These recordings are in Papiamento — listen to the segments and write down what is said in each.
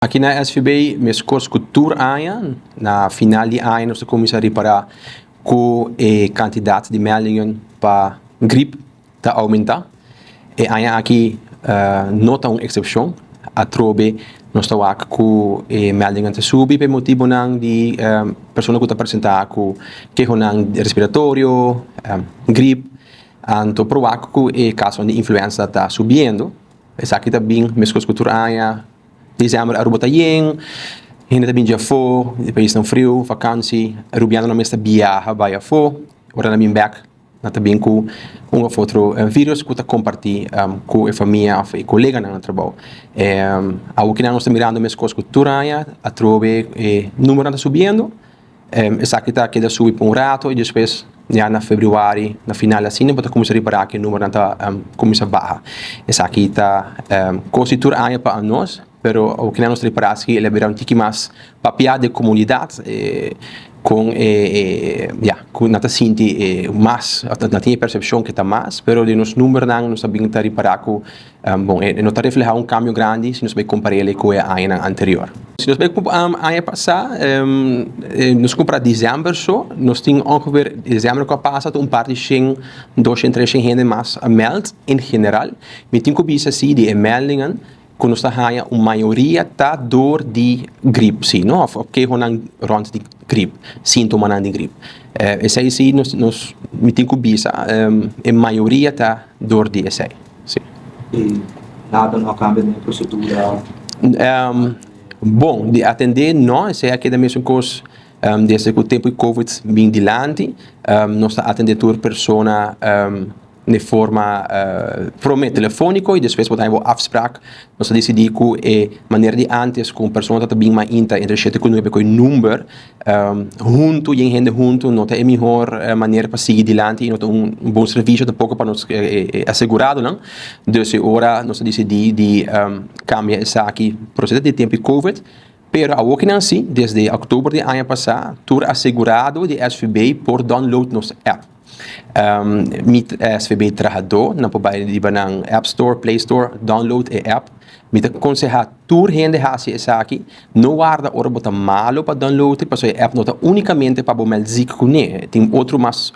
Aki na SVB, meskos ku tur aña, na final di aña nos ta kuminsá ripará ku e kantidat di meldingen pa grip ta oumentá. E aña aki no ta un eksepshon. Atrobe nos ta wak ku e meldingen ta subi pa e motibunan di persona ku ta presentá ku kehonan respiratorio, grip. Anto por wak ku e kasonan di influensa ta subiendo. Esaki ta bin meskos ku tur aña. December Aruba ta yen, hende ta bin dje afó, di paisnan friu, vakansi, Arubianonan mes ta biaha bai afó, ora nan bin bèk nan ta bin ku un òf otro virus ku ta kompartí ku e famia òf e koleganan na trabou. Awokinan nos ta mirando meskos ku tur aña atrobe e numeronan ta subiendo. Esaki ta keda subi pa un rato y despues ya na februari na final asina bo ta cuminsa ripara cu e numeronan ta cuminsa baha. Esaki ta cos di tur aña pa anos, pero awor nos ta ripara si el a bira un tiki mas papia den comunidad con e ya cu nan ta sinti mas nan tin e percepcion cu ta mas, pero den nos numeronan nos ta bin ta ripara cu Bon, e no ta reflehá un kambio grandi si nos bai kompar'é ku e añanan anterior. Si nos bai aña pasá, nos kumpra desèmber so, nos tin ongeveer desèmber ku a pasa ta un par di shen, doshen, treshen hende mas a mèld en general. Mi tin ku bisa si di e mèldingnan ku nos ta haña un mayoria ta dor di grip si no, òf kehonan rònt di grip, síntomanan di grip. Esei si nos mi tin ku bisa e mayoria ta dor di esei. Sí. I nada no a kambia den e prosedura? Bon, di atendé no, esei a keda mesun kos desde ku tempu di covid bin dilanti. Nos ta atendé tur persona den forma promé telefóniko i despues bo ta haña bo afsprak. Nos a disidí ku e manera di ántes ku un persona ta bin mainta entre shete ku nuebe ku e number Huntu, yen hende huntu no ta e mihor manera pa sigui dilanti i no ta un bon servisio tampoko pa nos aseguradonan. Dus e ora nos a disidí di kambia esaki proseder di tempu di covid. Pero awokinan si, desde oktober di aña pasá tur asegurado di SVB por download nos app. Mi SVB trahadó nan por bai riba nan App Store, Play Store, download e app. Mi ta konsehá tur hende hasi esaki, no warda ora bo ta malu pa download e, pasobra e app no ta únikamente pa bo mèld zik kuné, tin otro mas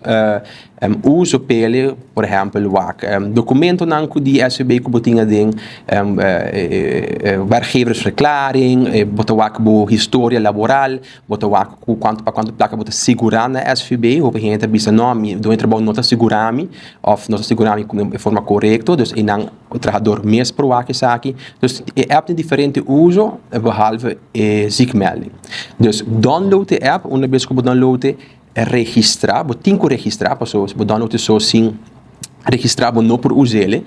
uso p'e, por ehèmpel wak dokumentonan ku di SVB ku bo tin aden, werkgeversverklaring, bo ta wak bo historia laboral, Bo ta wak ku kuantu pa kuantu plaka bo ta sigurá na SVB. Hopi hende ta bisa no, mi doño di trabou no ta sigurá mi òf no ta sigurá mi di forma korekto. Dus einan e trahador mes por wak esaki. Dus e app tin diferente uso behalve e ziekmelding. Dus download e app, una bes ku bo download e, registrá, bo tin ku registrá pasobra si bo download e so sin registrá bo no por us'el.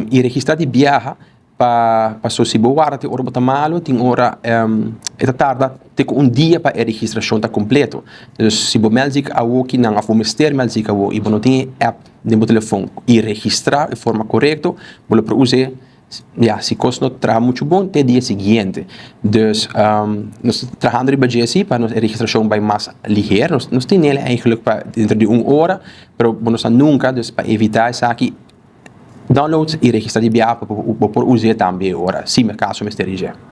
I registrá di biaha. Pa paso si bo warda te ora bo ta malo tin ora e ta tarda te ku un dia pa e registrashon ta kompleto. Dus si bo mèld zik awo kinan òf bo mester mèld zik awo i bo no tin e app den bo telefon i registrá e forma korekto bo lo por us'é ya si kos no traha muchu bon te dia siguiente. Dus nos ta trahando riba dje si pa nos e registrashon bai mas liher. Nos tinel eigentlik pa dentro di un ora pero bo no sa nunka dus pa evitá esaki. Download y registra di biaha pa bo por us'e tambe ora si mi caso mester dje.